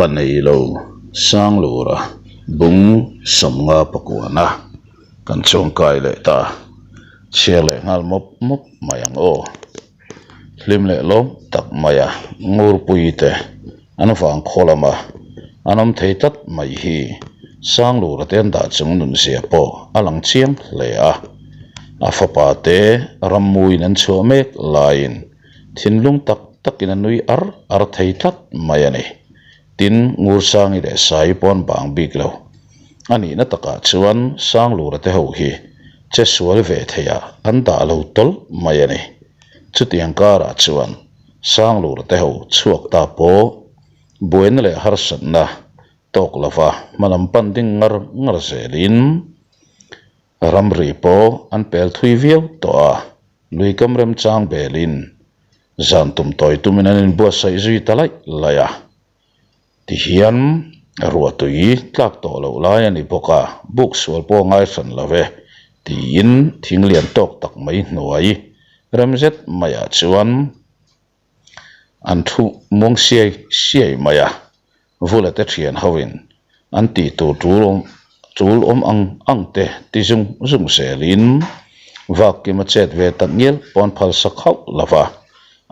Pa nei lo Sanglura bung 50 pakuana kan chuangkai leh ta. Chhiar leh nghal mawp mawp mai ang aw. Hlim leh lawm tak maia Ngurpui te an vang khaw lama an awm thei tlat mai hi Sanglura te an dah chung nunzia pawh a lang chiang hle a. A fapa te rammuiin an chhuah mek laiin thinlung tak takin a nui ar ar thei tlat mai a ni. Tin, Ngursangi leh Sai pawh an bang bik lo. A nihna takah chuan Sanglura te ho hi che sual ve theiah an dah lo tawlh mai a ni. Chutiang karah chuan Sanglura te ho chhuak ta pawh buaina leh harsatna tawk lova hmalam pan ding ngar ngar zelin ramri pawh an pel thui viau tawh a, luikam remchang belin zan tum tawi tumin an inbuatsaih zui ta laih laih a. Tihian ruahtui tlak tawh loh lai a ni bawk a, buk sual pawh a ngai hran lo e, tiin thing lian tawk tak mai hnuai rem zet maiah chuan an thu muang siai siai mai a, Vula te thian hoin an tih tur tul awm tul awm ang ang te ti zung zung zelin Vakkima chet ve tak ngial pawn phal sak hauh lo va,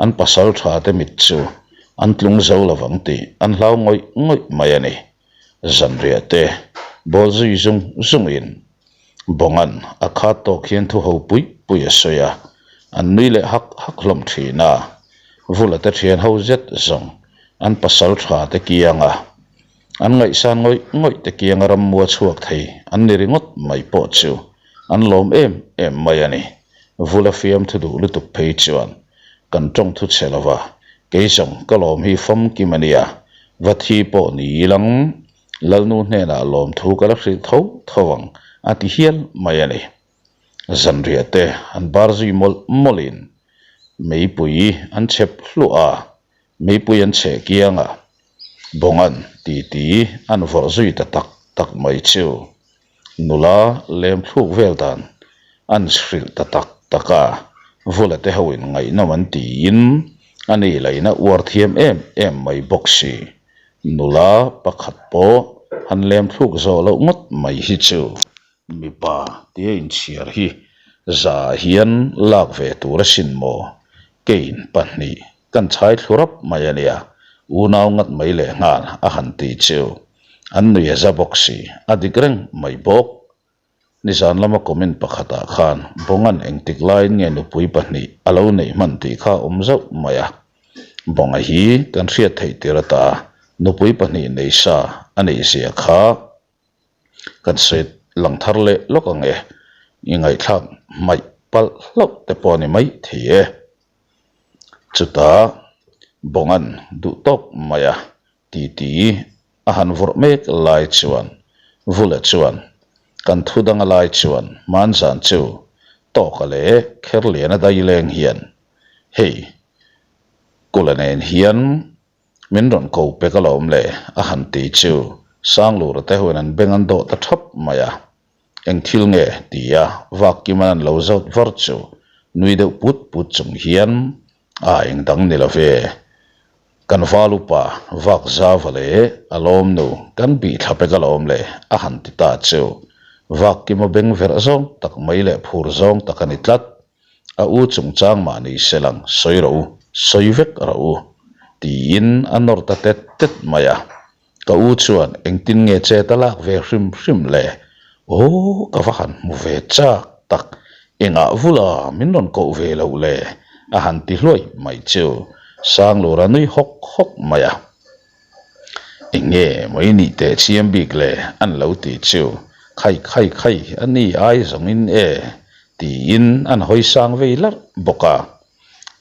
an pasal tha te mit chu an tlung zo lo vang tih an hlau ngawih ngawih mai a ni. Zanriah te bawl zui zung zungin Bawnga'n a khat tawk hian thu ho pui pui a sawi a, an nui leh hak hak hlawm thin a. Vula te thian ho zet zawng an pasal tha te kianga an ngaihsan ngawih ngawih te kianga rammua chhuak thei an ni ringawt mai pawh chu an lawm em em mai a ni. Vula fiam thu duh lutuk phei chuan kan tawng thu chhe lova kei zawng ka lawm hi famkim a nia, va thi pawh ni ilang Lalnu hnenah lawmthu ka la hrilh tho tho ang a ti hial mai a ni. Zanriah te an bar zui mawlh mawlhin meipui an chhep hluah a, meipui an chheh kiang a, Bawnga'n titi an vawrh zui ta tak tak mai chu nula lem thluk vel dan an hrilh ta tak tak a, Vula te hoin ngaihnawm an tiin a ni laina uar thiam em em mai bawk si. Nula pakhat pawh han lem thluk zawh loh ngawt mai hi chu mipa tia inchhiar hi za hian lak ve tur asin maw? Kein pahnih kan chhai thlu rap mai a nia, unau ngat mai leh nghal a han ti chu an nui a za bawk si, a dik reng mai bawk. Nizan lama comment pakhatah khan Bawnga'n engtik laiin nge nupui pahnih a lo neih hman tih kha a awm zauh mai a. Bawnga hi kan hriat theih tir ata nupui pahnih nei sa a neih zia kha kan sawi lang thar leh lawk ang e. I ngaihthlak hmaih palh hlauh te pawh a ni mai thei e. Chutah Bawnga'n duh tawk mai a Titi a han vawrh mek lai chuan Vula chuan kan thu danga lai chuan hmanzan chu Tawka leh Kherliana dai leng hian hei Kula nen hian min rawn ko pek alawm le a han ti chu Sanglura te huan an beng an dawh ta thap mai a. Eng thil nge? tia Vakkima'n an lo zawt var chu nui deuh put put chung hian A eng dang ni lo ve. Kan val upa vak zava leh a lawm nu kan bih thla pek alawm le a han ti ta chu Vakkima beng verh zawng tak mai leh phur zawng tak a ni tlat. A u chungchang mahni se lang sawi rawh u, sawi vek rawh u tiin a nawr ta tet tet mai a. Ka u chuan engtin nge chet a lak ve hrim hrim le? Aw ka va han hmu ve chak tak, engah vula min rawn koh ve loh le? a han ti hluai mai chu Sanglura nui hawk hawk mai a. Enge mai nih teh chiam bik le an lo ti chu khai khai khai a ni ai zawngin e tiin an hawi sang vei larh bawk a.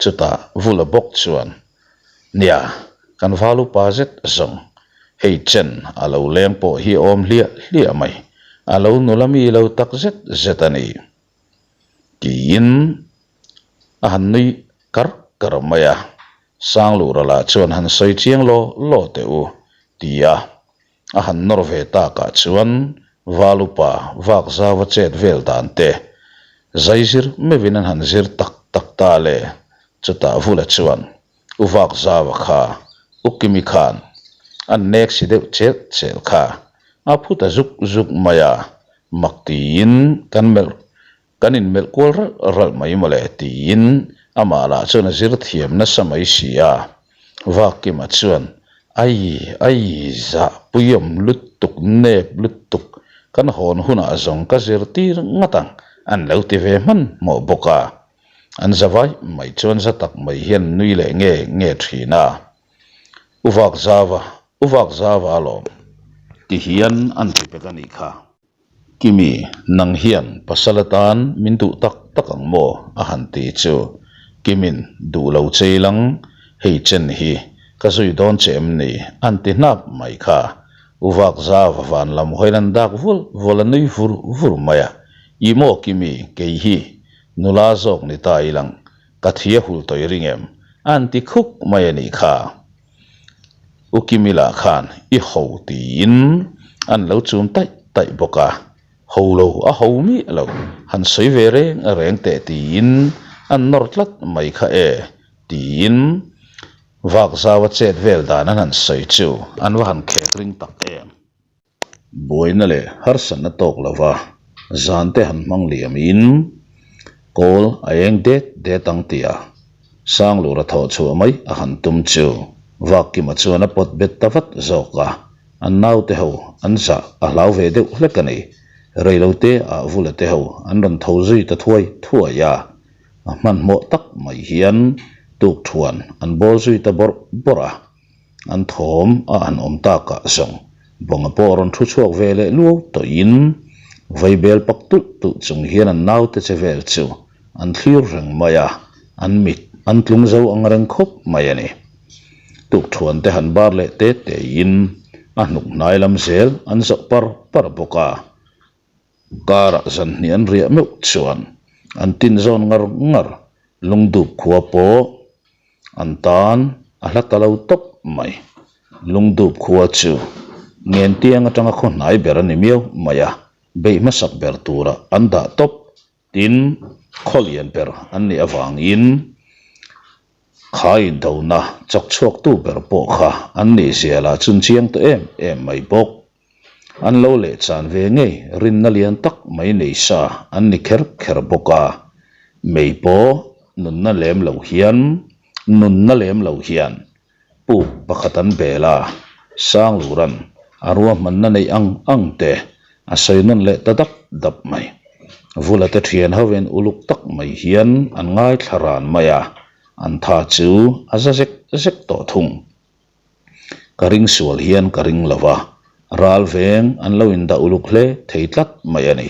Chutah vula bawk chuan Nia, kan val upa zet zawng, hei chen a lo leng pawh hi awm hliah hliah mai, a lo nula mi lo tak zet zet a ni. Tiin a han nui kar kar mai a, Sanglura lah chuan han sawi chiang law law teh u, tia a han nawr ve takah chuan val upa vak zau a chet vel dan te zai zir meuhin an han zir tak tak ta le. Chutah Vula chuan U vak zaua kha U Kimi khan An nek si deuh chelh chelh kha a phu ta zuk zuk mai a, mak tiin kan melh kan inmelh kual ralh ralh mai mawle tiin amah lah chuan a zir thiam nasa mai si a. Vakima chuan Ai ai zah puiawm lutuk nep lutuk kan hawn hunah zawng ka zirtir ngat ang an lo ti ve hmanhmawh bawk a. An za vai mai chuan za tak mai hian nui leh nge nge thin a. U vak zava, u vak zava alawm. Ti hian an ti pek a nih kha. Kimi, nang hian pasal atan min duh tak tak ang maw? a han ti chu. Kimin, duh lo chei lang, hei chen hi ka zui dawn che em ni? an ti hnap mai kha. U vak zava van lam hawiin an dak vul vul a nui vur vur mai a. I maw Kimi, kei hi nula zawk ni ta ilang, ka thi a hul tawih ring em? An ti khup mai a nih kha. U Kimi lah khan i ho tiin an lo chum taih taih bawk a, ho lo a ho miah lo, han sawi ve reng reng teh tiin an nawr tlat mai kha e tiin vak zau a chet vel dan an han sawi chu an va han khek ring tak em. Buaina leh harsatna tawk lova zan te han hmang liamin kawl a eng det det ang tia Sanglura thawh chhuah mai a han tum chu Vakkima chuan a pawt bet ta vat zawk a, an naute ho an zah a hlau ve deuh hlek a ni. Reilote ah Vula te ho an rawn tho zui ta thuai thuai a, a hmanhmawh tak mai hian tukthuan an bawl zui ta bawrh bawrh a. An thawm a an awm takah zawng Bawnga pawh rawn thu chhuak ve leh luau tawhin vaibel pak tulh tulh chung hian an naute che vel chu an thlir reng mai a, an mit an tlung zo ang reng khawp mai a ni. Tukthuan te han bar leh te tein a hnuk hnai lam zel an zawh par par bawk a, karah zan hnih an riah meuh chuan an tin zawn ngar ngar lungdup khua pawh An tan a hla ta lo tawp mai. Lungdup khua chu Ngentiang atanga khaw hnai ber a ni miau mai a, beih hmasak ber tura an dah tawp tin khaw lian ber an nih avangin kha indona chawk chhuaktu ber pawh kha an nih zia lah chun chiang ta em em mai bawk. An lo leh chan ve ngei rinna lian tak mai nei sa an ni kher kher bawk a, mei pawh nunna lem lo hian nunna lem lo hian puk pakhat an bel a, Sangluran a ruahmanna neih ang ang te a sawi nawn leh ta dap dap mai. Vula te thian ho in uluk tak mai hian an ngaithla ran mai a, an tha chu a za zek zek tawh thung. Ka ring sual hian ka ring lo va, ral veng an lo indah uluk hle thei tlat mai a ni.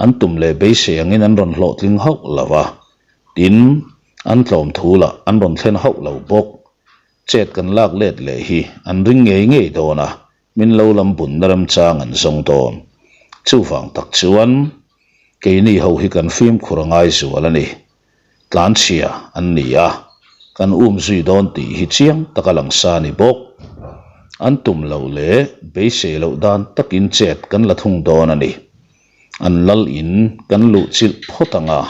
An tum leh beisei angin an rawn hlawhtling hauh lo va, tin, an tlawm thu lah an rawn thlen hauh lo bawk. Chet kan lak let leh hi an ring ngei ngei dawn a, min lo lam bunna remchang an zawng dawn. Chuvang tak chuan keini ho hi kan fimkhur a ngai zual a ni. Tlanchhia an ni a, kan um zui dawn tih hi chiang taka lang sa a ni bawk. An tum loh leh beisei loh dan takin chet kan la thung dawn a ni. An lal in kan luh chilh phawt ang a,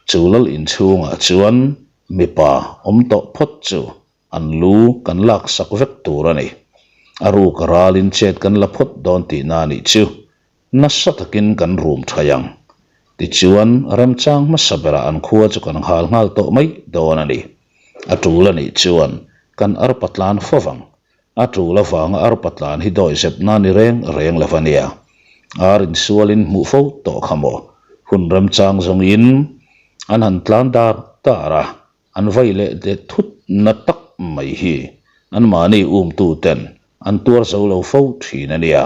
chu lal in chhungah chuan mipa awm tawh phawt chu an lu kan lak sak vek tur a ni. A ruk a ralin chet kan la phawt dawn tihna a nih chu. Nasa takin kan rum thai ang. Tichuan, remchang hmasa berah an khua chu kan nghal nghal tawh mai dawn a ni. A tul a nih chuan kan arpa tlan fo vang. A tul avanga arpa tlan hi dawihzepna ni reng reng lo a nia. Ar insualin hmuh fo tawh kha maw? Hun remchang zawngin an han tlan dar dar a. An vai leh det thut na tak mai hi anmahni umtu ten an tuar zo lo fo thin a nia.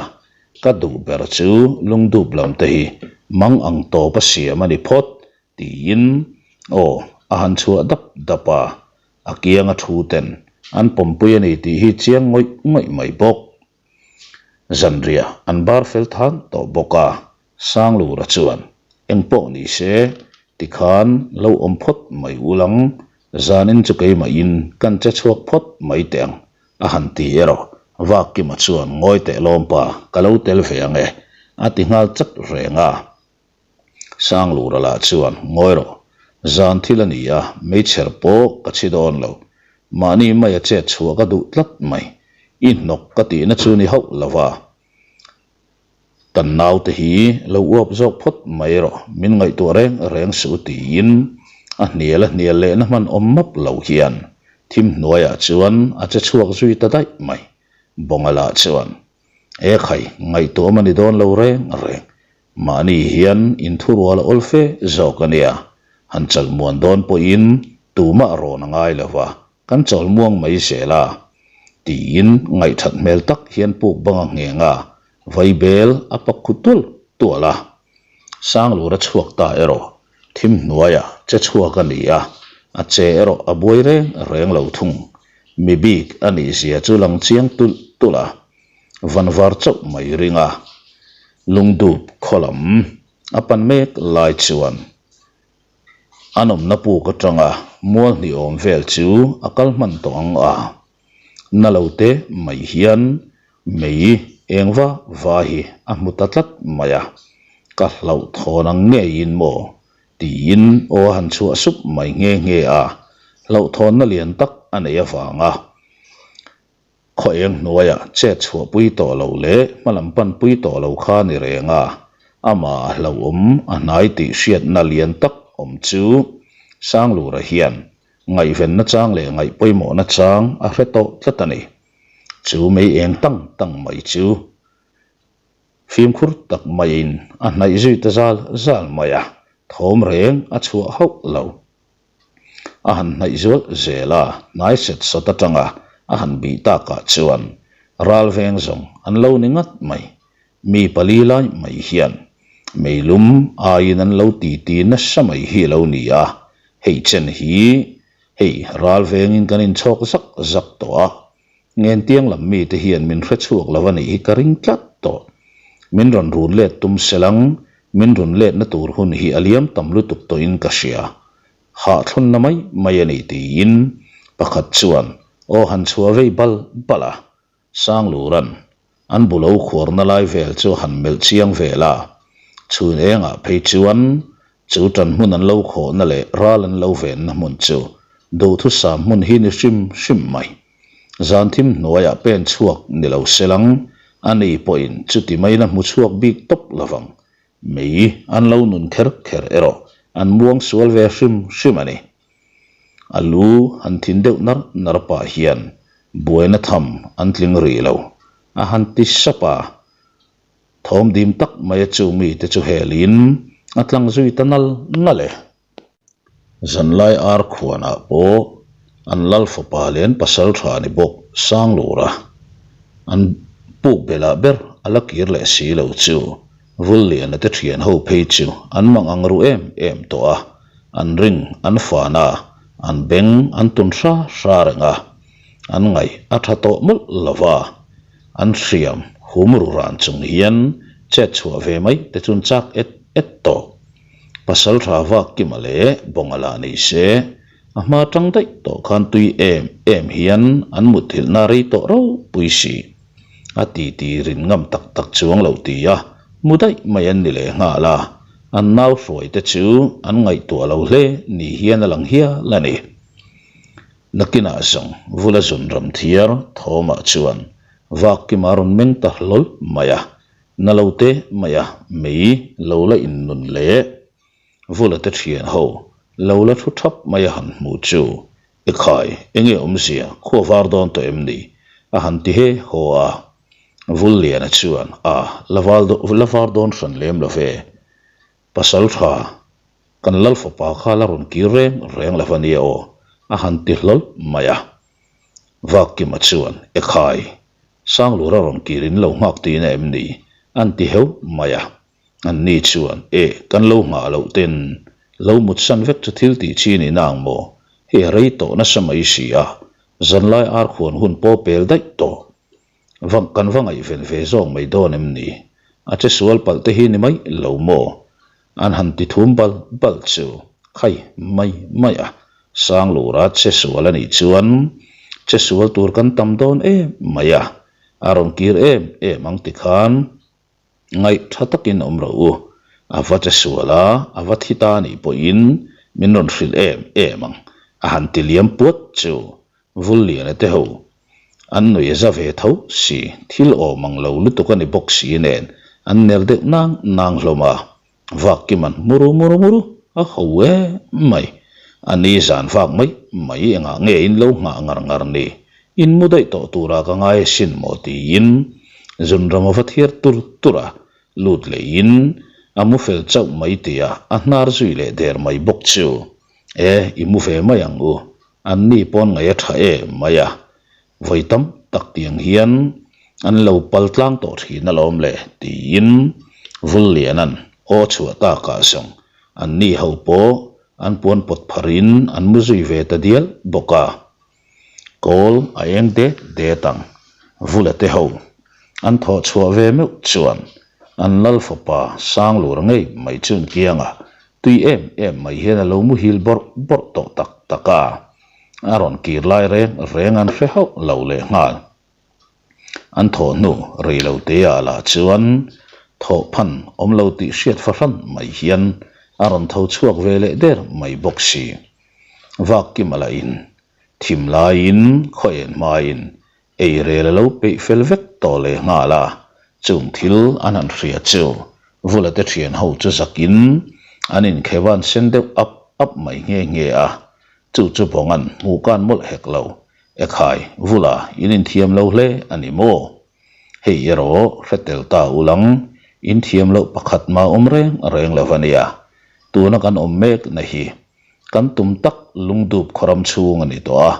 Ka duh ber chu lungdup lam te hi mang ang tawp a siam a ni phawt tiin aw a han chhuah dap dap a, a kianga thu ten an pawmpui a ni tih hi chiang ngawih ngawih mai bawk. Zanriah an bar fel than tawh bawk a, Sanglura chuan, Engpawh ni se, tikhan lo awm phawt mai ulang, zanin chu keimahin kan che chhuak phawt mai teh ang, a han ti erawh. Vakkima chuan, Ngawi teh lawmpa, ka lo tel ve ang e, a ti nghal chat reng a. Sanglura lah chuan, Ngawi rawh, zan thil a ni a, meichher pawh ka chhi dawn lo. Mahni maia chet chhuah ka duh tlat mai. I hnawk ka tihna chu ni hauh lo va. Kan naute hi lo uap zawk phawt mai rawh, min ngaihtuah reng reng suh tiin a hnial a hnial lehna hman awm map lo hian thim hnuaiah chuan a che chhuak zui ta daih mai. Bawnga lah chuan, E khai, ngaihtuah awm a ni dawn lo reng reng. Mahni hian inthurual a awl fe zawk a nia. Han chalmuan dawn pawhin tumah rawn a ngai lo va, Kan chawl muang mai zel a, tiin ngaihthat hmel tak hian puk bang a ngheng a, vaibel a pak khu tual tual a. Sanglur a chhuak ta erawh thim hnuaiah che chhuak a ni a, a che erawh a buai reng reng lo thung. Mi bik a nih zia chu lang chiang tulh tulh a, vanvar chauh mai ring a, lungdup khaw lam a pan mek lai chuan A nawmna puk atanga mual hnih awm vel chu a kal hman tawh ang a, na lo te mai hian mei eng va va hi a hmu ta tlat mai a, ka hlauhthawn ang ngeiin maw tiin aw a han chhuah sup mai nghe nghe a, hlauhthawnna lian tak a neih avanga Khaw eng hnuaiah chet chhuahpui tawh lo leh hmalam panpui tawh lo kha ni reng a, amah a hlauhawm a hnai tih hriatna lian tak awm chu Sanglura hian ngaihvenna chang leh ngaih pawimawhna chang a hre tawh tlat a ni. Chu mei eng tang tang mai chu fimkhur tak maiin a hnaih zui ta zal zal mai a, thawm reng a chhuah hauh lo. A han hnaih zual zel a, hnai set sawt atanga a han bih takah chuan ral veng zawng an lo ni ngat mai. Mi pali lai mai hian meilum aiin an lo titi nasa mai hi a lo ni a, hei chen hi hei ral vengin kan inchhawk zak zak tawh a, Ngentiang lam mite hian min hre chhuak lo a nih hi ka ring tlat tawh. Min rawn run let tum selang, min run letna tur hun hi a liam tam lutuk tawhin ka hria. Hahthlunna mai mai a ni tiin pakhat chuan aw han chhuah vei bal bal a. Sangluran an bu lo khuarna lai vel chu han melh chiang vel a. Chhun engah phei chuan chu tan hmun an lo khawhna leh ral an lo venna hmun chu duhthusam hmun hi ni hrim hrim mai. Zan thim hnuaiah pen chhuak ni lo selang, a ni pawhin chuti maina hmu chhuak bik tawp lovang. Mei an lo nun kher kher erawh an muang sual ve hrim hrim a ni. A lu han thin deuh nar nar pah hian buaina tham an tling rih lo, a han ti sap a. Thawm dim tak maia chu mite chu helin a tlang zui ta nal nal e. Zanlai ar khuanah pawh an lal fapa leh an pasal tha ni bawk Sanglura an puk belah ber a la kir leh si lo chu Vulliana te thian ho phei chu an mang ang ru em em tawh a, an ring an fan a, an beng an tun hra hra reng a, an ngaih a tha tawh mawlh lo va, an hriam hum ru ran chung hian chet chhuah ve mai te chun chak et et tawh. Pasal tha vak kima leh bawnga lah ni se, a hma tang daih tawh khan tui em em hian an mutthilhna rei tawh ropui si. A ti ti rin ngam tak tak chuang lo ti a, mu daih mai an ni leh nghal a, an nau hruai te chu an ngaihtuah lo hle ni hian a lang hial a ni. Nakinah zawng vula zun ram thiar thawmah chuan vak kima rawn meng ta hlawl mai a, Na lo te mai a, mei lo la innun leh Vula te thian ho lo la thu thap mai a han hmuh chu, Ekhai, enge awmzia, khua var dawn tawh em ni? a han ti he haw a. Vulliana chuan, A, la val la var dawn hran lem lo ve. Pasal tha, kan lal fapa kha la rawn kir reng reng lo va nia aw, a han ti hlawl mai a. Vakkima chuan, Ekhai, Sanglura rawn kir in lo nghak tihna em ni? An ti heu mai a. An ni chuan, E, kan lo nghah loh ten lo mutsan vek chu thil tih chi ni nang maw? Hei a rei tawh nasa mai si a, zanlai ar khuan hun pawh pel daih tawh. Va kan va ngaihven ve zawk mai dawn em ni? A che sual palh te hi ni mai lo maw? An han ti thum bal bal chu khai mai mai a, Sanglura che sual a nih chuan che sual tur kan tam dawn em mai a, a rawn kir em em ang ti khan ngaih tha takin awm rawh u, a va che sual a, a va thi ta anih pawhin min rawn hrilh em em ang a han ti liam puat chu Vulliana te ho. An nui a za ve tho si, thil awm ang lo lutuk a ni bawk si nen an ner deuh nang nang hlawm a. Vak Kima'n muru muru muru a ho em mai. A ni zan vak mai mai engah nge in lo nghah ngar ngar ni? In mu daih tawh turah ka ngai asin maw tiin zunram a va thiar tur tur a, lut leiin a mu fel chauh mai tia a hnar zui leh der mai bawk chu. E, i mu ve mai ang u, an ni pawn ngaih a tha em mai a, vawi tam tak tiang hian an lo pal tlang tawh thin alawm le tiin Vulliana'n aw chhuah takah zawng an ni ho pawh an puan pawt pharin an mu zui ve ta dial bawk a. Kawl a eng det det ang. Vula te ho an thawh chhuah ve meuh chuan an lal fapa Sanglur ngei mai chu an kiang a, tui em em mai hian a lo muhil bawrh bawrh tawh tak tak a, a rawn kir lai reng reng an hre hauh lo leh nghal. An thawh hnu rei lo te ah lah chuan thawh phan awm lo tih hriat fahran mai hian a rawn tho chhuak ve leh der mai bawk si. Vak Kima lah in thim laiin khaw en hmain ei rel a lo peih fel vek tawh leh nghal a, chung thil an han hria chu Vula te thian ho chu zakin an inkheuh an sen deuh ap ap mai nghe nghe a, chu chu Bawnga'n hmuh kan mawlh hek lo. Ekhai, Vula in inthiam lo hle a ni maw? Hei erawh hre tel ta ulang, inthiam loh pakhat mah awm reng reng lo a nia. Tuna kan awm mek na hi kan tum tak lungdup khawram chhung a ni tawh a,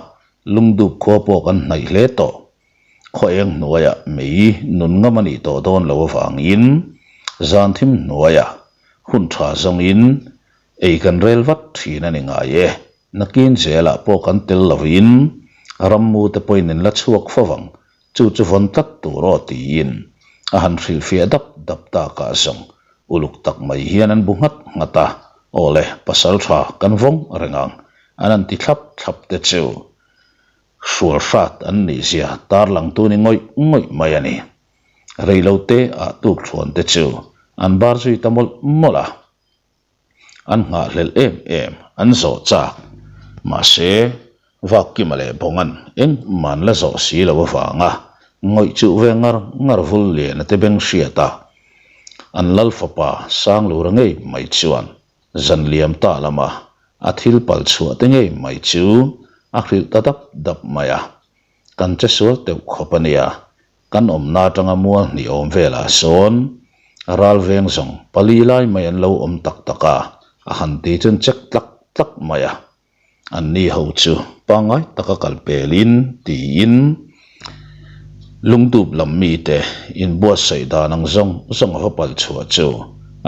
lungdup khua pawh kan hnaih hle tawh. Khaw eng hnuaiah mei nun ngam a nih tawh dawn lo avangin zan thim hnuaiah hun tha zawngin ei kan rel vat thin a ni ngai e. Nakin zelah pawh kan tel lovin rammu te pawhin in la chhuak fo vang, chu chu vawn tlat tur aw tiin a han hrilhfiah dap dap takah zawng uluk tak mai hian an bu nghat nghat a, aw le pasal tha kan vawng reng ang an han ti thlap thlap te chu hrual hrat an nih zia tarlang tu ni ngawih ngawih mai a ni. Reilote ah tuk thuan te chu an bar zui ta mawlh mawlh a. An nghahhlelh em em, an zawh chak. Mahse, Vakkima leh Bawnga'n engmah an la zawh si lo avanga ngawih chuh ve ngar ngar vul lian a te beng hriat a, an lal fapa Sanglura ngei mai chuan zan liam ta lama a thil pal chhuah te ngei mai chu a hrilh ta dap dap mai a. Kan che sual teuh khawp a nia, Kan awmna atanga mual hnih awm velah sawn ral veng zawng pali lai mai an lo awm tak tak a, a han ti chuan check tlak tlak mai a. Anni ho chu pangngai taka kal pelin tiin lungdup lam mite inbuatsaih dan ang zawng zawng a va pal chhuah chu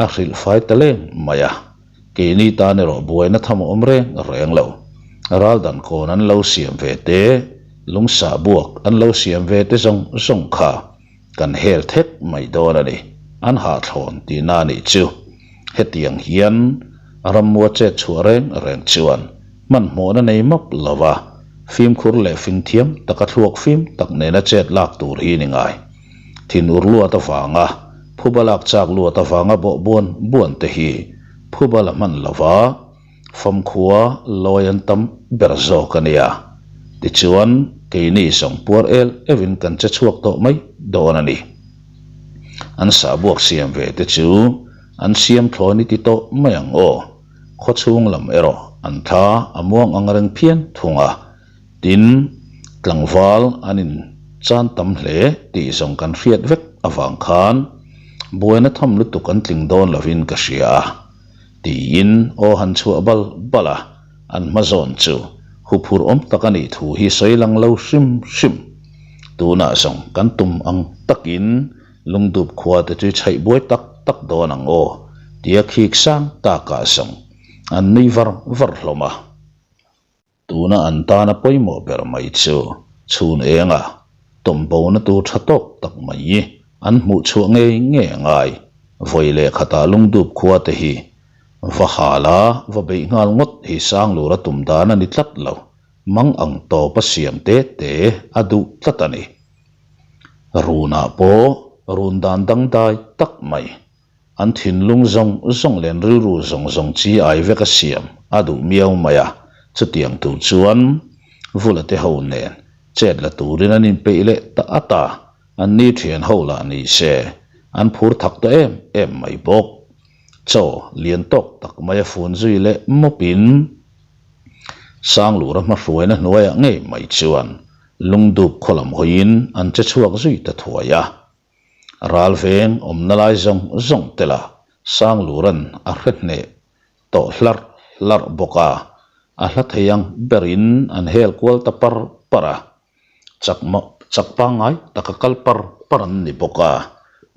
a hrilh fai ta leng mai a. Keini tan erawh buaina tham a awm reng reng lo. Ral dan kawn an lo siam ve te, lungsah buak an lo siam ve te zawng zawng kha kan hel thek mai dawn a ni. An hahthlawn tihna a nih chu. Hetiang hian rammua chet chhuah reng reng chuan hmanhmawhna nei map lo va, fimkhur leh fingthiam taka thluak fim tak nena chet lak tur hi ni ngai. Thinur luat avanga phuba lak chak luat avanga bawh buan buan te hi phuba la hman lova famkhua lawi an tam ber zawk a nia. Tichuan, keini zawng puar el euhin kan che chhuak tawh mai dawn a ni. An sahbuak siam ve te chu an siam thlawn i ti tawh mai ang aw. Khawchhung lam erawh an thla a muang ang reng phian thung a. Tin, tlangval an in chan tam hle tih zawng kan hriat vek avang khan buaina tham lutuk an tling dawn lovin ka hria a, tiin aw han chhuah bal bal a, an hma zawn chu huphurh awm tak a nih thu hi sawi lang lo hrim hrim. Tunah zawng kan tum ang takin lungdup khua te chu chhaih buai tak tak dawn ang aw, tia khik sang takah zawng an nui var var hlawm a. Tuna an tana pawimawh ber mai chu chhun enga tawmbona tur tha tawk tak mai an hmuh chhuah ngei ngei a ngai. Vawi leh khatah lungdup khua te hi va hal a, va beih nghal ngawt hi Sanglur a tum dan a ni tlat lo. Mang ang tawp a siam te te a duh tlat a ni. Runah pawh run dan dangdai tak mai An thinlung zawng zawng leh an rilru zawng zawng chi ai vek a siam a duh miau mai a, chutiang tur chuan Vula te ho nen Chet la turin an inpeih leh ta at a, an ni thian ho lah ni se, an phur thak ta em em mai bawk. Chaw lian tawk tak mai a fun zui leh mawpin Sanglura hmahruaina hnuaiah ngei mai chuan lungdup khaw lam hawiin an che chhuak zui ta thuai a. Ral veng awmna lai zawng zawng te lah Sangluran a hre hneh tawh hlarh hlarh bawk a, a hla thei ang berin an hel kual ta par par a, chak chak pangngai taka kal par par an ni bawk a,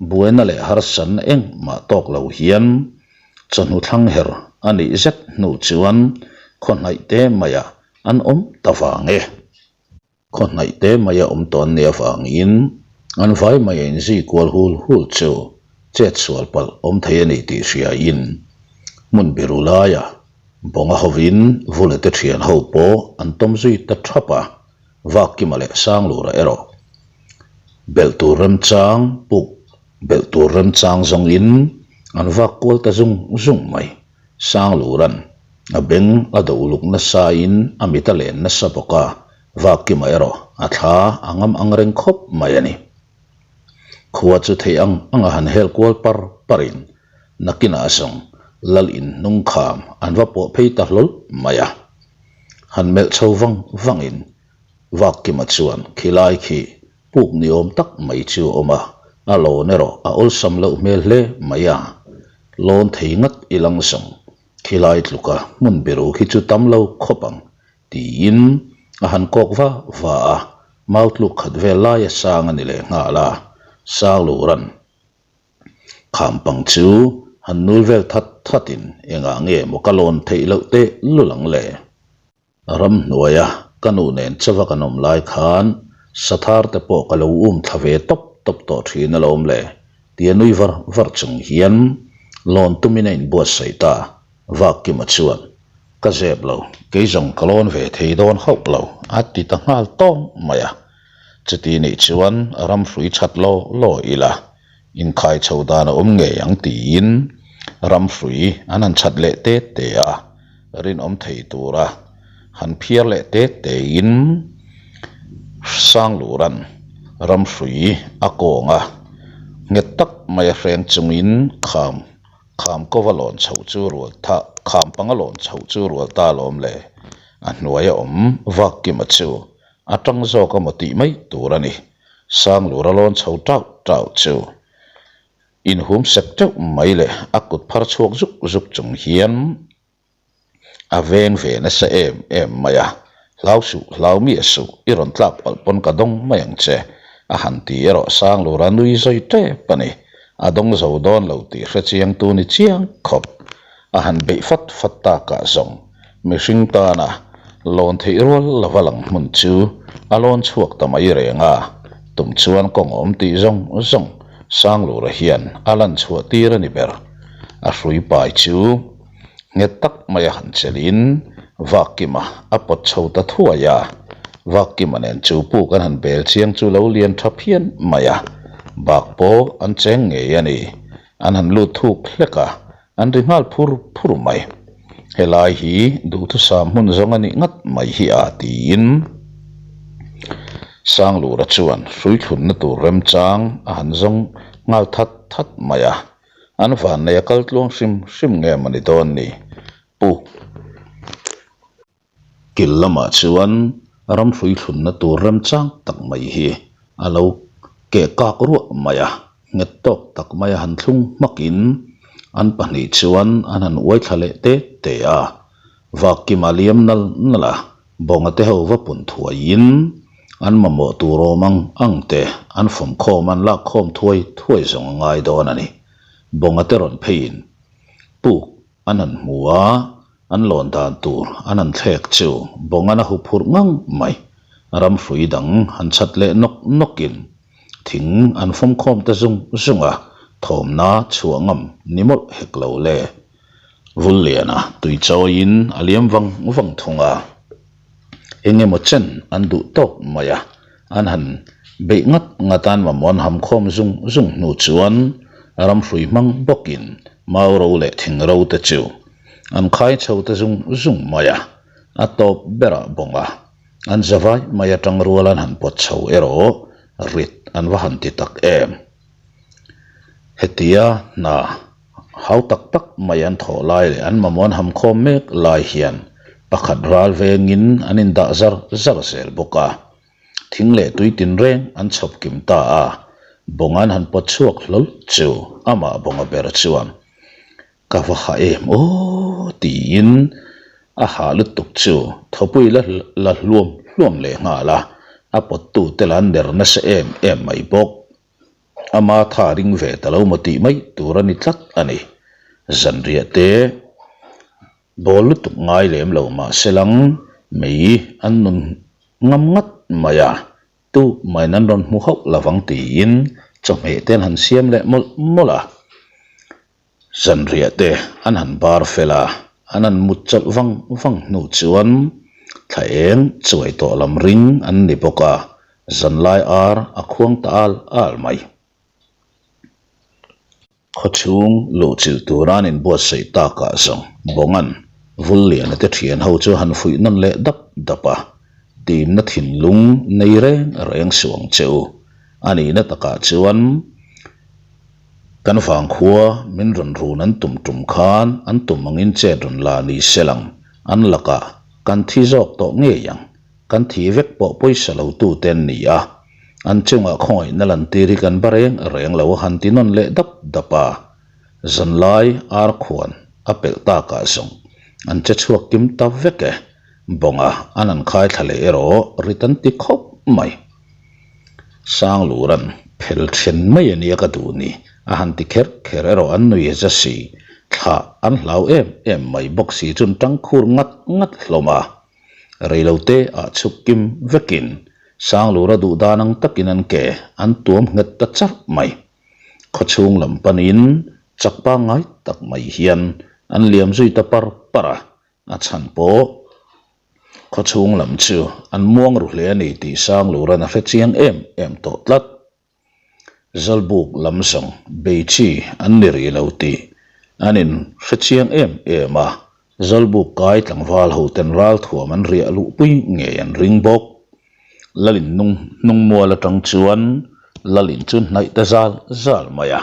buaina leh harsanna engmah tawk lo hian chawhnu thlang her a nih zet hnu chuan khaw hnaih te maiah an awm ta vang e. Khaw hnaih te mai a awm tawn nia vangin an vai mai a inzui kual hul hul chu chet sual palh awm thei a ni tih hriain hmun biru laia Bawnga hovin Vula te thian ho pawh an tawm zui ta thap a, Vakkima leh Sanglura erawh belh tur remchang puk belh tur remchang zawngin an vak kual ta zung zung mai. Sangluran a beng a do uluk nasa in a mit a len nasa bawk a, Vakkima erawh a thla a ngam ang reng khawp mai a ni. Khua chu theih ang ang a han hel kual par par in nakinah zawng lal in hnung kham an va pawh phei ta hlawl mai a. Han melh chho vang vang in Vakkima chuan khilai khi puk ni awm tak mai chu a awm a, a lawn erawh a awlsam loh hmel hle mai a. Lawn thei ngat i lang zawng, khilai tluka hmun biru khi chu tam lo khawp ang, tiin a han kawk va va a, mau tluk khat vel laia sang a ni leh nghal a, Sangluran kham pang chu han nul vel that thatin engah nge maw ka lawn theih loh teh lul ang le? Ramhnuaia ka nu nen chauha kan awm lai khan sathar te pawh ka lo um thla ve tawp tawp tawh thin alawm le tia nui var var chung hian lawn tumin a inbuatsaih ta. Vakkima chuan, Ka zep lo, kei zawng ka lawn ve thei dawn hauh lo a ti ta nghal tawng mai a. Chuti nih chuan ramhrui that law law ila inkhai chho dan a awm ngei ang tiin ramhrui an han chat leh te te a. Rinawm thei tura han phiar leh te tein Sangluran ramhrui a kawng a, nghet tak mai a hreng chungin kham kham kova lawn chhoh chu rual tha kham panga lawn chhoh chu rual ta alawm le, a hnuaia awm Vakkima chu a tang zawk a maw tih mai tur a ni. Sanglura lawn chho tauh tauh chu Inhum sek teuh mai leh a kut phar chhuak zuk zuk chung hian a veng ve nasa em em mai a, Hlau suh, hlau miah suh, i rawn tlak palh pawn ka dawng mai ang che, a han ti erawh Sanglura nui zawi tep a ni. A dawng zo dawn lo tih hre chiang tu ni chiang khawp. A han beih fat fat takah zawng mihring tana lawn theih rual lova lang hmun chu a lawn chhuak ta mai reng a, tum chuan kawng awm tih zawng zawng Sanglura hian a lan chhuah tir a ni ber. A hrui pai chu nghet tak mai a han chelhin Vakkima a pawt chho ta thuai a, Vakkima nen chu puk an han bel chiang chu lo lian tha phian mai a, bak pawh an cheng ngei a ni. An han lut thuk hlek a, An ri nghal phur phur mai. Helai hi duhthusam hmun zawng a nih ngat mai hi a tiin Sanglura chuan hrui thlunna tur remchang a han zawng nghal that that mai a. An vannei a kal tluang hrim hrim nge mawni dawn ni Pu. Kil lamah chuan ramhrui thlunna tur remchang tak mai hi a lo keh kak ruah mai a, nghet tawk tak maia han thlung hmakin an pahnih chuan an han uai thla leh te te a. Vakkima liam nal nal a, bawnga te ho va pun thuaiin an mamawh tur awm ang ang te an fawmkhawm an lakkhawm thuai thuai zawng a ngai dawn a ni. Bawnga te rawn pheiin puk An han hmu a, an lawn dan tur an han thlek chu Bongan a hu phurh ngang mai. Ramhrui dang han chhat leh nawk nawkin thing an fawmkhawm ta zung zung a, thawmna chhuah ngam ni mawlh hek lo le. Vulliana tui chawiin a liam vang vang thung a, eng emaw chen an duh tawk mai a, an han beih ngat ngat a, an mamawh an ham khawm zung zung hnu chuan ramhrui hmang bawkin mau ro leh thing ro te chu an khai chho ta zung zung mai a, a tawp berah bawng a. An zavai mai atang rual an han pawt chho erawh rit an va han ti tak em. Hetia hna hau tak tak mai an thawh lai leh an mamawh an ham khawm mek lai hian pakhat ral vengin an indah zar zar zel bawk a. Thing leh tui tinreng an chhawp kim ta a, bawng an han pawt chhuak hlawl chu amah bawnga ber chuan Ka va ha em aw tiin a ha lutuk chu thawpui la la hluam hluam leh nghal a, a pawttu te lah an ner nasa em em mai bawk. Ama tha ring ve ta lo maw tih mai tur a ni tlat a ni. Zanriah te bawl lutuk ngai lem lo mahse lang mei an nun ngam ngat mai a, Tu maiin an rawn hmu hauh lovang tiin chawhmeh te an han siam leh mawlh mawlh a. Zanriah te an han bar fel a, an han mut chawlh vang vang hnu chuan thla eng chuai tawh lam ring an ni bawk a, zanlai ar a khuang ta al al mai. Khawchhung luhchilh tura an inbuatsaih takah zawng Bawnga'n Vulliana te thian ho chu han fuih nawn leh dap dap a, Timna thinlung nei reng reng suh ang che u. A nihna takah chuan Kan vangkhua min rawn run an tum tum khan an tum angin chet rawn la ni se lang, an lakah kan thi zawk tawh ngei ang, kan thi vek pawh pawisa lo tute an ni a, an chungah khawngaihna lantir hi kan ba reng reng lo a han ti nawn leh dap dap a, zanlai ar khuan a pelh takah zawng an che chhuak kim ta vek e, bawnga an han khai thla leh erawh rit an ti khawp mai. Sangluran phel then mai a nia ka duh ni, a han ti kher kher erawh an nui za si, thlah an hlau em em mai bawk si chun tang khur ngat ngat hlawm a. Reilote ah chhuk kim vekin Sanglura duh dan ang takin an ke an tuam nghet ta charh mai. Khawchhung lam panin chak pangngai tak mai hian an liam zui ta par par a, a chhan pawh Khawchhung lam chu an muang ru hle a ni tih Sangluran a hre chiang em em tawh tlat. Zalbuk lam zawng bei chi an ni rih lo tih an in hre chiang em em a, Zalbuk kai tlangval ho ten ralthuam an riah luhpui ngei an ring bawk. Lalin nung hnung mual atang chuan Lalin chu hnaih ta zal zal mai a.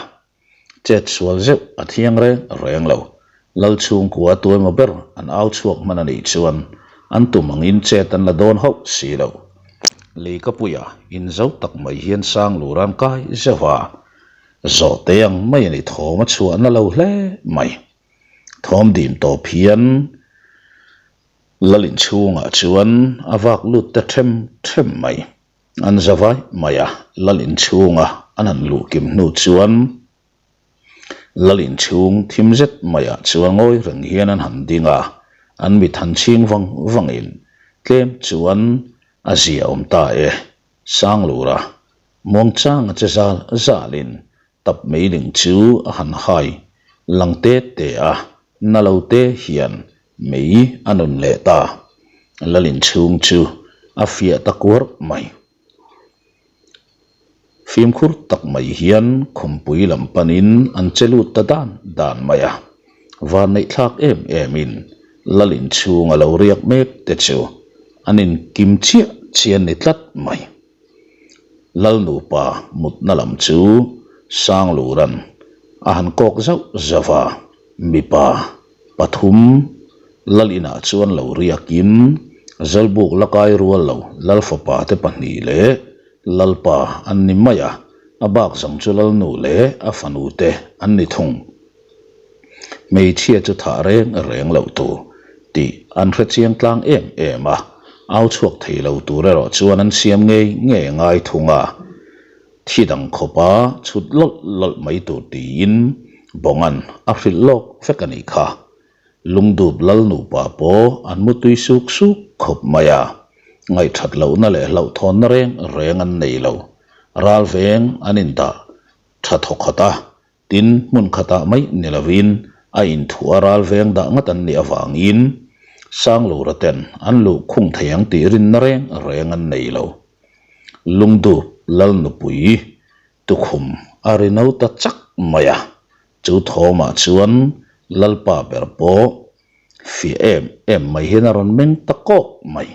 Chet sual zeuh a thiang reng reng lo. Lal chhungkua tuaima ber an au chhuak hman a nih chuan an tum angin chet an la dawn hauh si lo. Leikapuia inzo tak mai hian Sanglur an kai zeuh a, zawhte ang mai a ni thawm a chhuahna lo hle mai. Thawm dim tawp hian Lal inchhungah chuan a vak lut ta them them mai. An za vai mai a, Lal inchhunga an han luh kim hnu chuan Lal inchhung thim zet maiah chuan ngawi reng hian an han ding a, an mit han chhing vang vangin tlem chuan a zia awm ta e. Sanglura muangchanga che zal zalin tap meiling chu a han hai lang te te a, na lo te hian mei a nun leh ta. Lal inchhung chu a fiah ta kuar mai. Fimkhur tak mai hian khumpui lam panin an che lut ta dan dan mai a. Vanneih thlak em emin Lal inchhung a lo riak mek te chu an inkim chiah chiah ni tlat mai. Lal nupa mutna lam chu Sangluran a han kawk zauh zauh a, mipa pathum Lal inah chuan lo riakin Zawlbuk la kai rual lo Lal fapa te pahnih leh Lalpa an ni mai a, a bak zawng chu Lalnu leh a fanu te an ni thung. Hmeichhia chu thah reng reng loh tur tih an hre chiang tlang em em a, au chhuak thei lo tur erawh chuan an siam ngei ngei a ngai thung a, thi dang khawpa chhut lawlh lawlh mai tur tiin Bawnga'n a hrilh lawk vek a nih kha. Lungdup lal nupa pawh an mutui suk suk khawp mai a, ngaihthat lohna leh hlauhthawnna reng reng an nei lo, ral veng an indah tha thawkhat a, Tin, hmun khatah mai ni lovin a inthuah a ral veng dah ngat an nih avangin Sanglura ten an luh khung thei ang tih rinna reng reng an nei lo. Lungdup Lal nupui tukhum a ri no ta chak mai a, chu thawmah chuan Lalpa ber pawh fiah em em mai hian a rawn meng ta kawk mai.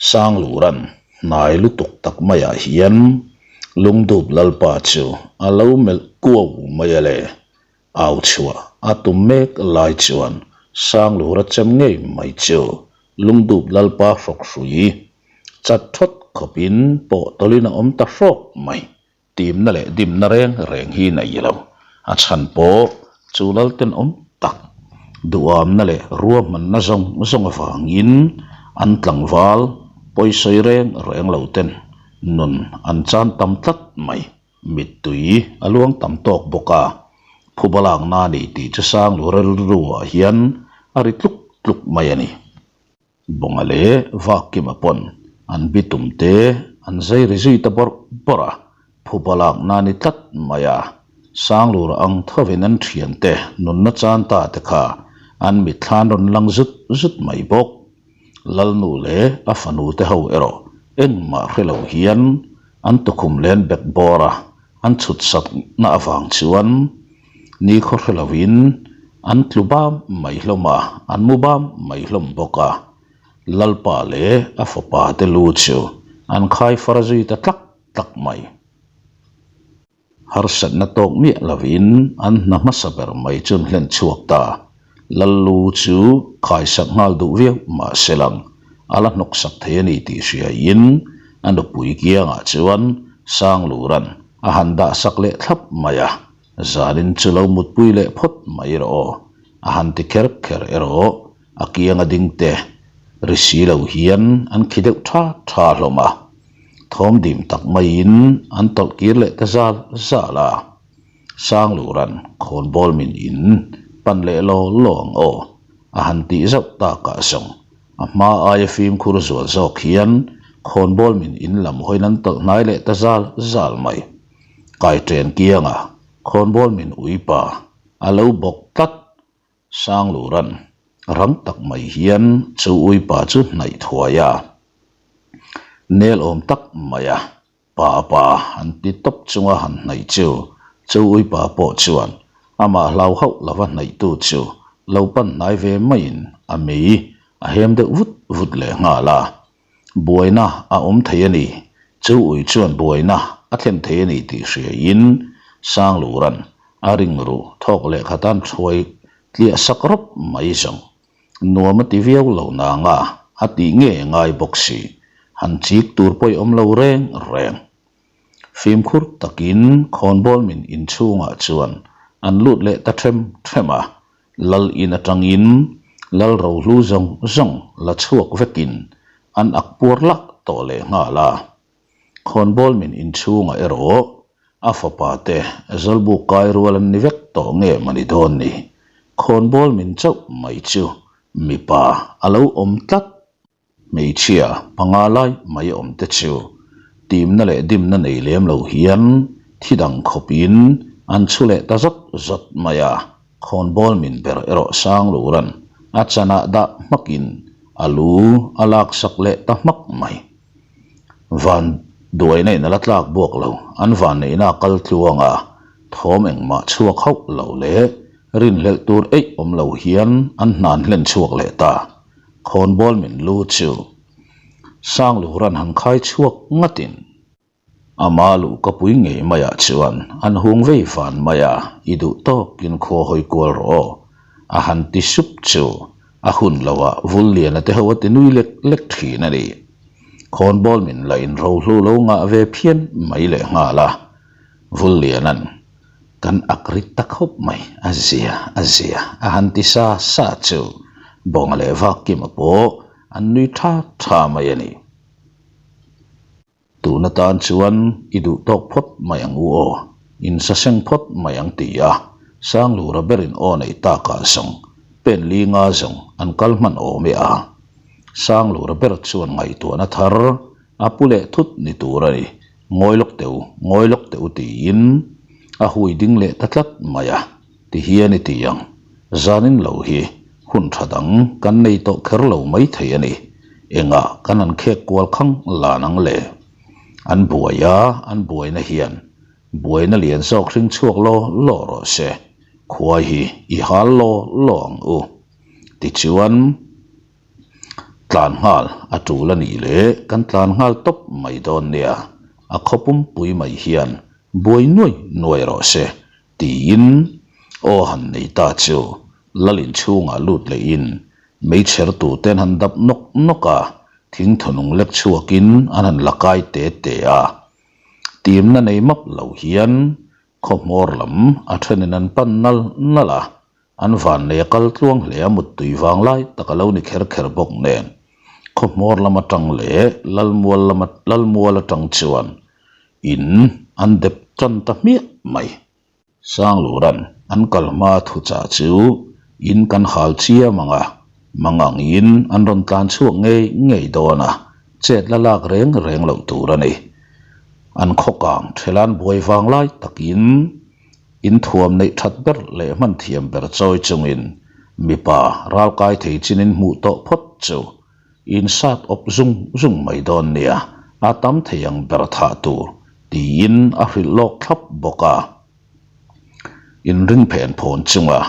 Sangluran hnai lutuk tak maiah hian Lungdup Lalpa chu a lo melh kuau mai a le. Au chhuah a tum mek lai chuan Sanglura chem ngei mai chu Lungdup Lalpa hrawk hrui chat thawt khawpin pawh tawlhin a awm ta hrawk mai. Timna leh dimna reng reng hi nei lo. A chhan pawh chu lal tenawm tak duhamna leh ruahmanna zawng zawng avangin an tlangval pawisawi reng reng lo ten nun an chan tam tlat mai. Mittui a luang tam tawk bawk a, phuba lakna a ni tih chu Sanglu rilru-ah hian a ri tluk tluk mai a ni. Bawnga leh Vakkima pawn an bitum te an zai ri zui ta bawrh bawrh a, phuba lakna a ni tlat mai a, Sanglura ang thovin an thiante nunna chan ta te kha an mitthlan rawn lang zut zut mai bawk. Lalnu leh a fanu te ho erawh engmah hre lo hian an tukhum len bek bawr a, an chhut sakna avang chuan nikhaw hre lovin an tlu bam mai hlawm a, an mu bam mai hlawm bawk a. Lalpa leh a fapa te lu chu an khai far zui ta tlak tlak mai. Harsatna tawk miah lovin an hna hmasa ber mai chu an hlen chhuak ta. Lallu chu khaisak nghal duh viau mah se lang a la hnawksak thei a ni tih hriaiin a nupui kiangah chuan Sangluran a han dahsak leh thlap mai a, zanin chu lo mutpui leh phawt mai rawh aw, a han ti kher kher erawh a kianga ding te ri si lo hian an khi deuh tha tha hlawm a, thawm dim tak maiin an tawlh kir leh ta zal zal a. Sangluran khawnbawl min in pan leh law law ang aw, a han tih zauh takah zawng a hma aia fimkhur zual zawk hian khawnbawl min in lam hawiin an tawlh hnai leh ta zal zal mai. Kaiṭen kianga khawnbawl min uipa a lo bawk tlat Sangluran rang tak mai hian chu uipa chu hnaih thuai a, nel awm tak mai a Pa pa han ti tawp chunga han hnaih chu chu uipa pawh chuan amah hlau hauh lova hnaihtu chu lo pan hnai ve maiin a mei a hem deuh vut vut leh nghal a. Buaina a awm thei a ni, chu ui chuan buaina a thlen thei a ni tih hriaiin Sangluran a ring ruh thawk leh khatan thuai tliah sak rawp mai zawng. Nuam a ti viau lo nanga a tih nge ngai bawk si, han chik tur pawh i awm lo reng reng. Fimkhur takin khawnbawl min inchhungah chuan an lut leh ta them them a, Lal in atangin Lal rohlu zawng zawng la chhuak vekin an ak puar lak tawh leh nghal a. Khawnbawl min inchhungah erawh a fapa te Zawlbuk kai rual an ni vek tawh nge mani dawn ni. Khawnbawl min chauh mai chu mipa a lo awm tlat. Hmeichhia panga lai mai awm te chu timna leh dimna nei lem lo hian thi dang khawpin an chhu leh ta zawt zawt mai a, khawnbawl min ber erawh Sangluran a chanah dah hmakin a lu a laksak leh ta hmak mai. Van duaina in a la tlak buak lo, an vanneihna a kal tluang a, thawm engmah chhuak hauh lo leh rinhlelh tur eih awm lo hian an hna an hlen chhuak leh ta. Khawnbawl min lu chu Sangluran han khai chhuak ngatin ama luh ka pui ngei maiah chuan an hung vei van mai a, i duh tawkin khua hawi kual rawh aw a han ti sup chu a hun loah Vulliana te ho a ti nui lek lek thin a ni. Khawnbawl min la in rohlu lo ngah ve phian mai leh nghal a, Vulliana'n Kan ak rit ta khawp mai, a zia, a zia, a han ti sa sa chu Bawnga leh Vakkima pawh an nui tha tha mai a ni. Tun atan chuan i duh tawk phawt mai ang u aw, insaseng phawt mai ang ti a, Sanglura berin aw nei takah zawng pen li nga zawng an kal hman awm e a. Sanglura ber chuan ngaihtuahna thar a pu leh thut ni tur a ni, Ngawi lawk teh u, ngawi lawk teh u tiin a hui ding leh ta tlat mai a, ti hian i ti ang, zanin lo hi hun tha dang kan nei tawh kher lo mai thei a ni, engah kan han khek kual khang lan ang le? An buai a, an buaina hian buaina lian zawk hring chhuak law law rawh se, khua hi i hal law law ang u. Tichuan. Tlan nghal a tul a nih leh kan tlan nghal tawp mai dawn nia, a khaw pumpui mai hian buai nuai nuai rawh se tiin aw han nei ta chu lal inchhungah lut lehin meichher tuten han dap nawk nawk a, thingthunung lek chhuakin an han la kai te te a. Timna nei map lo hian khaw hmawr lam a thenin an pan nal nal a, an vannei a kal tluang hle a muttui vang lai tak a lo ni kher kher bawk nen khaw hmawr lam atang leh lalmual lama lalmual atang chuan in an dep tan ta hmiah mai. Sangluran an kal hma thuchah chu in kan hal chiam ang a, mangangin an rawn tlan chhuak ngei ngei dawn a, chet la lak reng reng loh tur a ni. An khaw kang thelan buai vang lai takin in thuam neih that ber leh hman thiam ber chawi chungin mipa ralkai thei chinin hmuh tawh phawt chu in sat awp zung zung mai dawn nia, a tam thei ang ber thah tur tiin a hrilh lawk thlap bawk a. Inring phen phawn chunga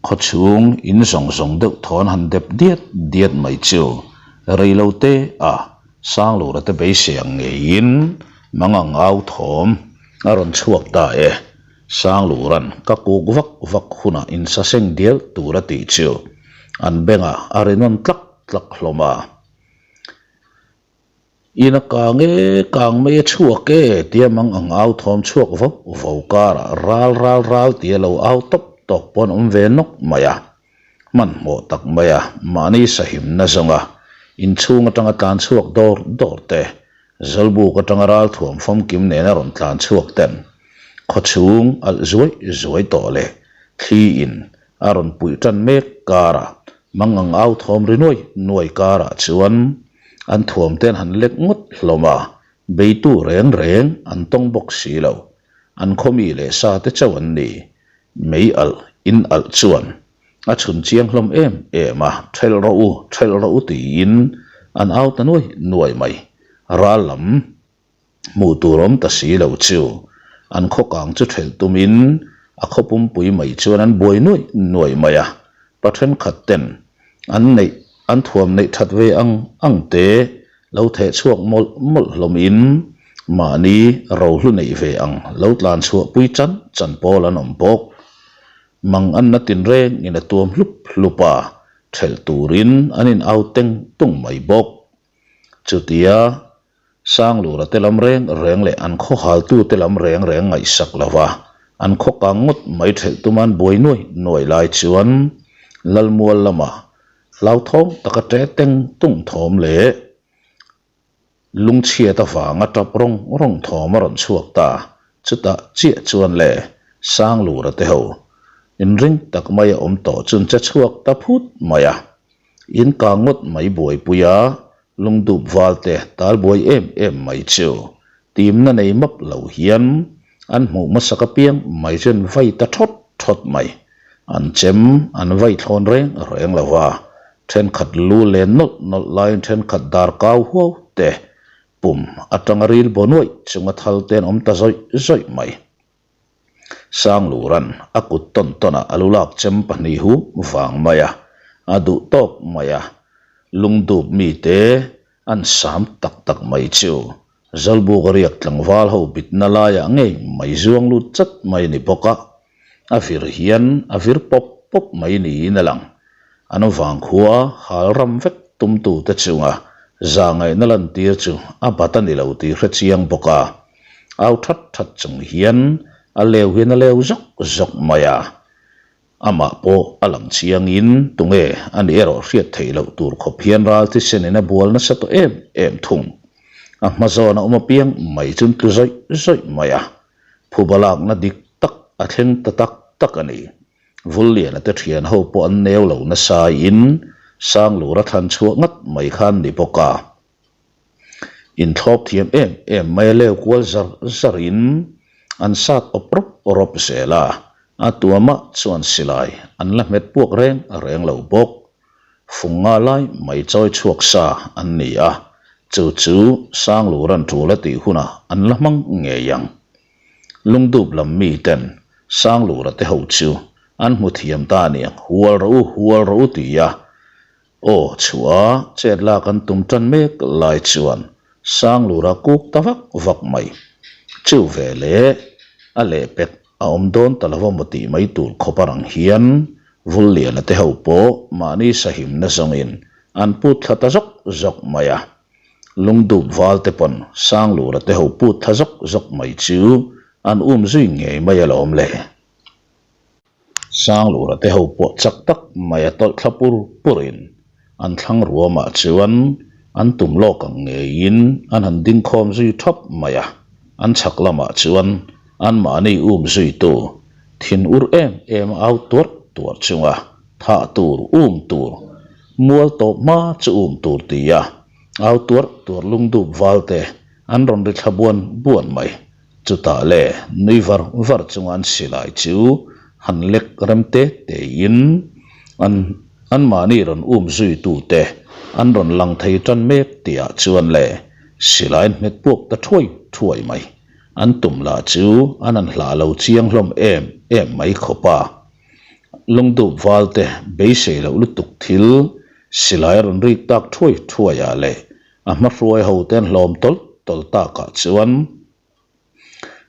khawchhung in zawng zawng deuh thawn han dep diat diat mai chu rei lo te a Sanglura te beisei ang ngeiin mangang au thawm a rawn chhuak ta e. Sangluran ka kuk vak vak hunah insaseng dial tur a tih chu an bengah a ri nawn tlak tlak hlawm a. In a kang e, kang mai a chhuak e tia mang ang au thawm chhuak vo vo karah ral ral ral tia lo au tawp tawk pawh an awm ve nawk mai a. Hmanhmawh tak mai a, mahni sahimna zawnga inchhung atanga tlan chhuak dawr dawr te, Zawlbuk atanga ralthuam famkim nena rawn tlan chhuak ten khawchhung alh zuai zuai tawh leh thli in a rawn puih tan mek karah mangang au thawm ri nuai nuai karah chuan an thuam ten han lek ngawt hlawm a, beitu reng reng an tawng bawk si lo. An khawmi leh sa te chauh an ni. Mei alh in alh chuan a chhun chiang hlawm em em a, Ṭhelh rawh u, ṭhelh rawh u tiin an au ta nuai nuai mai. Ral lam hmuh tur awm ta si lo chu an khaw kang chu ṭhelh tumin a khaw pumpui mai chuan an buai nuai nuai mai a, pa ṭhenkhat ten an neih an thuam neih ṭhat ve ang ang te lo theh chhuak mawlh mawlh hlawmin mahni rohlu neih ve ang lo tlan chhuah pui chan chan pawl an awm bawk. Mang anna tinreng in a tuam hlup hlup a, ṭhelh turin an in au teng tung mai bawk. Chutia Sanglura te lam reng reng leh an khaw haltu te lam reng reng ngaihsak lo va, an khaw kang ngawt mai ṭhelh tuma an buai nuai nuai lai chuan Lalmual lamah hlauthawng taka ṭe teng tung thawm leh Lungchhiat avanga tap rawng rawng thawm a rawn chhuak ta. Chutah chiah chuan le Sanglura te ho inring tak mai a awm tawh chun che chhuak ta phut mai a. In kang ngawt mai buaipui a, lungdup val te tal buai em em mai chu timna nei map lo hian an hmuh hmasak apiang mai chuan vai ta thawt thawt mai. An chem an vai thlawn reng reng lo va, thenkhat lu len nawlh nawlh laiin thenkhat dar kau huau te pum atanga ril baw nuaih chunga thal te an awm ta zawih zawih mai. Sangluran a kut tawn tawnah a lu lak chem pahnih hu vang mai a, a duh tawk mai a, lungdup mite an sam tak tak mai chu Zawlbuk a riak tlangval ho bitna laiah ngei mai zuang lut chat mai a ni bawk a, a vir hian a vir pawp pawp mai niin a lang. An vangkhua hal ram vek tumtute chunga zahngaihna lantir chu a bat a ni lo tih hre chiang bawk a, au that that chung hian a leu hian a leu zawk zawk mai a. Amah pawh a lang chiangin tunge a nih erawh hriat theih loh tur khawp hian ral thisenin a bual nasa tawh em em thung. A hma zawn a awm apiang mai chu an tlu zawih zawih mai a, phuba lakna dik tak a thleng ta tak tak a ni. Vulliana te thian ho pawh an neu lo nasaiin Sanglura thlan chhuah ngat mai kha an ni bawk a. Inthlawp thiam em em mai a leu kual zar zarin an sat awp rawp rawp zel a, a tuamah chuan silai an la hmet puak reng reng lo bawk. Fung nga lai mai chawi chhuak sa an ni a, chu chu Sangluran tul a tih hunah an la hmang ngei ang. Lungdup lam mi ten Sanglura te ho chu an hmu thiam ta aniang, Hual rawh u, hual rawh u ti a. Aw chhuah a chet lak an tum tan mek lai chuan Sanglura kuk ta vak vak mai. Chu ve leh a lehpek a awm dawn ta lo maw tih mai tur khawp a rang hian Vulliana te ho pawh mahni sahimna zawngin an put thla ta zawk zawk mai a. Lungdup val te pawn Sanglura te ho put thla zawk zawk mai chu an um zui ngei mai alawm le. Sanglura te ho pawh chak tak mai a tawlh thla pur purin an thlang ruamah chuan an tum lawk ang ngeiin an han ding khawm zui thap mai a, an chhak lamah chuan anmahni um zuitu thin ur em em a au tuarh tuarh chunga thah tur um tur mual tawp hma chu um tur tia au tuarh tuarh lungdup val te an rawn ri thla buan buan mai. Chutah le nui var var chunga an silai chu han lek rem te tein an anmahni rawn um zuitute an rawn lang thei tan mek tihah chuan le silai an hmet puak ta thuai thuai mai. An tum lah chu an han hlah lo chiang hlawm em em mai khawp a. Lungdup valte beisei loh lutuk thil silai a rawn rik tak thuai thuaiah leh A hmahruai hote an hlawm tawlh tawlh takah chuan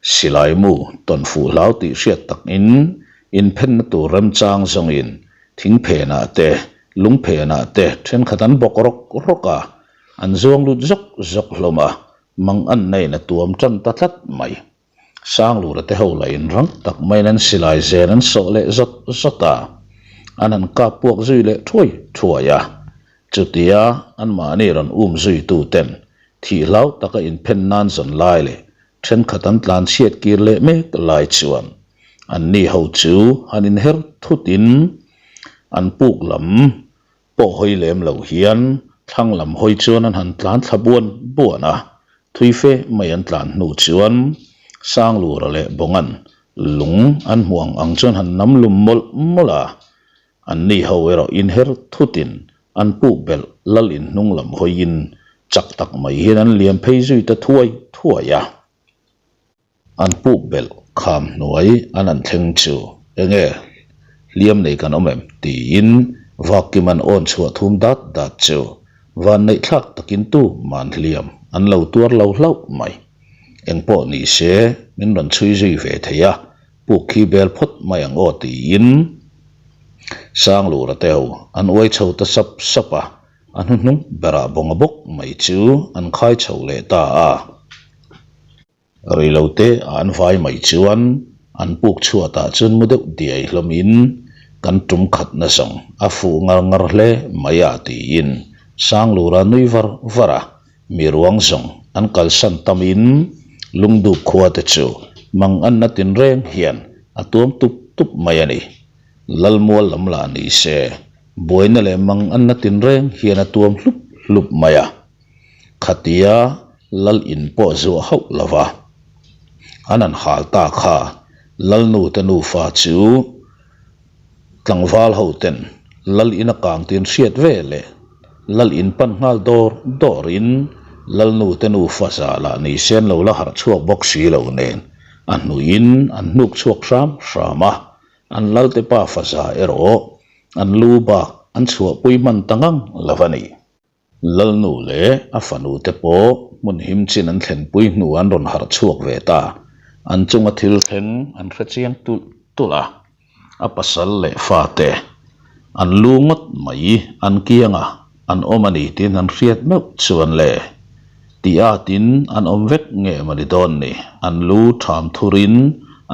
silai mu tawn fuh hlau tih hriat takin inphenna tur remchang zawngin thing phenah te, lung phenah te thenkhat an bawk rawk rawk a, an zuang lut zawk zawk hlawm a, mang anna in a tuam tan ta tlat mai. Sanglura te ho lah in rang tak maiin an silai zen an sawh leh zawt zawt a, an han kap puak zui leh thuai thuai a. Chutia anmahni rawn um zui tu ten thih hlau taka inphen nan zawn lai leh thenkhat an tlan chhiat kir leh mek lai chuan anni ho chu han inher thut in an puk lam Pawh hawi lem lo hian thlang lam hawi chuan an han tlan thla buan buan a, thui fe mai an tlan hnu chuan Sanglura leh Bawngan lung an hmuh ang ang chuan han nam lum mawlh mawlh a, anni ho erawh inher thutin an puk belh lal in hnung lam hawiin chak tak mai hian an liam phei zui ta thuai thuai a. An puk belh kham hnuai an han thleng chu enge hliam nei kan awm em tiin Vakkim an awn chhuah thum dat dat chu van neih thlak takin tu man hliam an lo tuar lo hlauh mai. Engpawh ni se min rawn chhui zui ve thei a, puk khi bel phawt mai ang aw tiin Sanglura te ho an uai chho ta sap sap a, a hnuhnung berah bawnga bawk mai chu an khai chho leh ta a. Reilote a an vai mai chuan an puk chhuatah chuan mu deuh diai hlawmin kan tum khatna zawng a fuh ngar ngar hle mai a tiin Sanglura nui var var a, mi ruang zawng an kalsan tamin lungdup khua te chu mang anna tinreng hian a tuam tup tup mai a ni. Lalmual lam lah ni se buaina leh mang anna tinreng hian a tuam hlup hlup mai a. Khatia lal in pawh zuah hauh lo va, an han hal ta kha Lalnu te nufa chu tlangval ho ten lal in a kang tin hriat ve leh lal in pan nghal dawr dawr in Lalnu te nufa zah lah ni sen lo la harh chhuak bawk si lo nen a hnuin an hnuk chhuak hram hram a, an Lalte pa faza erawh an lu bak an chhuahpui hman ta ngang lo a ni. Lalnu leh a fanu te pawh hmun him chin an thlenpui hnu an rawn harh chhuak ve ta. An chunga thil thleng an hre chiang tulh tulh a, a pasal leh fate an lu ngawt mai an kianga an awm a ni tiin an hriat meuh chuan le tih atin an awm vek nge maw ni dawn ni, an lu tham thurin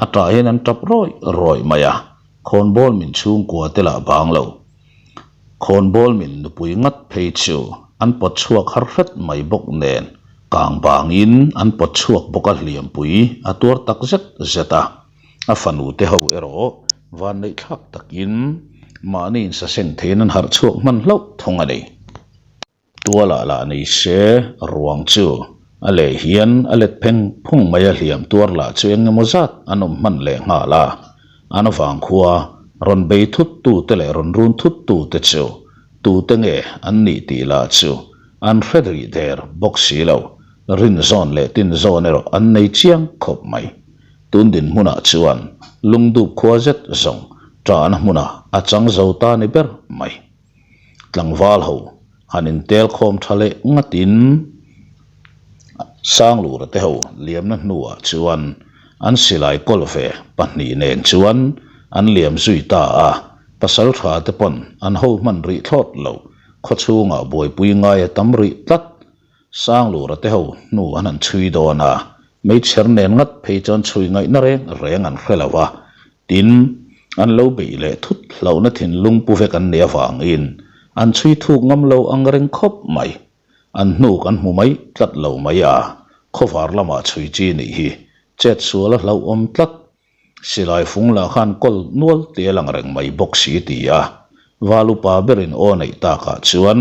a tah hian an tap rawih rawih mai a, khawnbawl min chhungkua te lah bang lo. Khawnbawl min nupui ngat phei chu an pawt chhuak har hret mai bawk nen kang bangin an pawt chhuak bawk a hliampui a tuar tak zet zet a, a fanu te ho erawh vanneih thlak takin mahni insaseng theiin an harh chhuak hman hlauh thung a ni. Tualah lah ni se ruang chu a leh hian a let pheng phung mai a hliam tuar lah chu eng emaw zat an awm hman leh nghal a, an vangkhua rawn bei thut tu te leh rawn run thut tu te chu tute nge an nih tih lah chu an hre rih der bawk si lo, rin zawn leh tin zawn erawh an nei chiang khawp mai. Tun dinhmunah chuan lungdup khua zet zawng ṭahna hmunah a chang zo ta ni ber mai. Tlangval ho han intel khawm tha leh ngatin Sanglura te ho liamna hnuah chuan an silai kawl ve pahnih nen chuan an liam zui ta a, pasal tha te pawn an ho hman rih thlawt lo, khawchhungah buaipui ngai a tam rih tlat. Sanglura te ho hnu an han chhui dawn a, meichher nen ngat phei chuan chhui ngaihna reng reng an hre lo a, tin, an lo beih leh thut hlauhna thinlung pu vek an nih avangin an chhui thuk ngam lo ang reng khawp mai. An hnu kan hmu mai tlat lo mai a, khawvar lamah chhui chi nih hi chet sual a hlauhawm tlat. Silai fung lah khan kawl nual te a lang reng mai bawk si ti a, Val upa berin aw neih takah chuan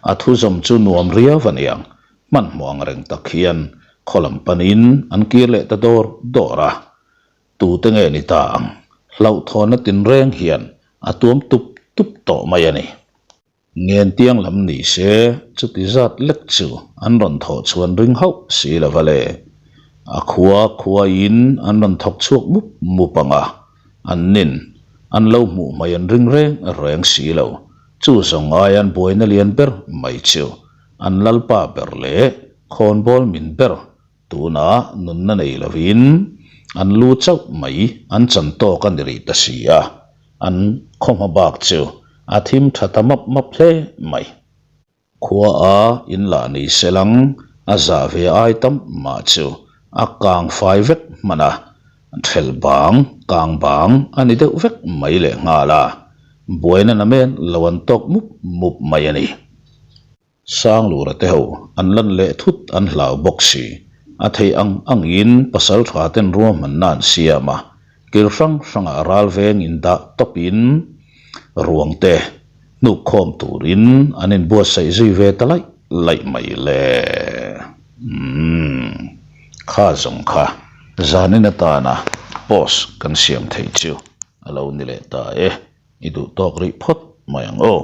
A thuzawm chu nuam riau a niang, hmanhmawh ang reng tak hian khaw lam panin an kir leh ta dawr dawr a. Tute nge ni ta ang? Hlauhthawnna tinreng hian a tuam tup tup tawh mai a ni. Ngentiang lam ni se chuti zat lek chu an rawn thawh chhuan ring hauh si lo va le. A khua khuain an rawn thawk chhuak mup mup ang a, an nin an lo hmuh mai an ring reng reng si lo. Chu zawng aian buaina lian ber mai chu an lalpa ber leh khawnbawl min ber tunah nunna nei lovin an lu chauh mai an chan tawk a ni rih ta si a, an khawhma bak chu a thim tha ta map map hle mai. Khua a in lah ni se lang a zah ve ai tam mah chu a kang fai vek hman a, thelh bang, kang bang a ni deuh vek mai leh nghal a, buaina namen lo an tawk mup mup mai a ni. Sanglura te ho an lan leh thut an hlau bawk si, a theih ang angin pasal tha ten ruahmanna an siam a, Kil hrang hrangah ral veng in dah tawpin ruang te hnuk khawm turin an inbuatsaih zui ve ta laih laih mai le. Umm kha zawng kha zanin atana post kan siam theih chu a lo ni leh ta e, i duh tawk rih phawt mai ang aw.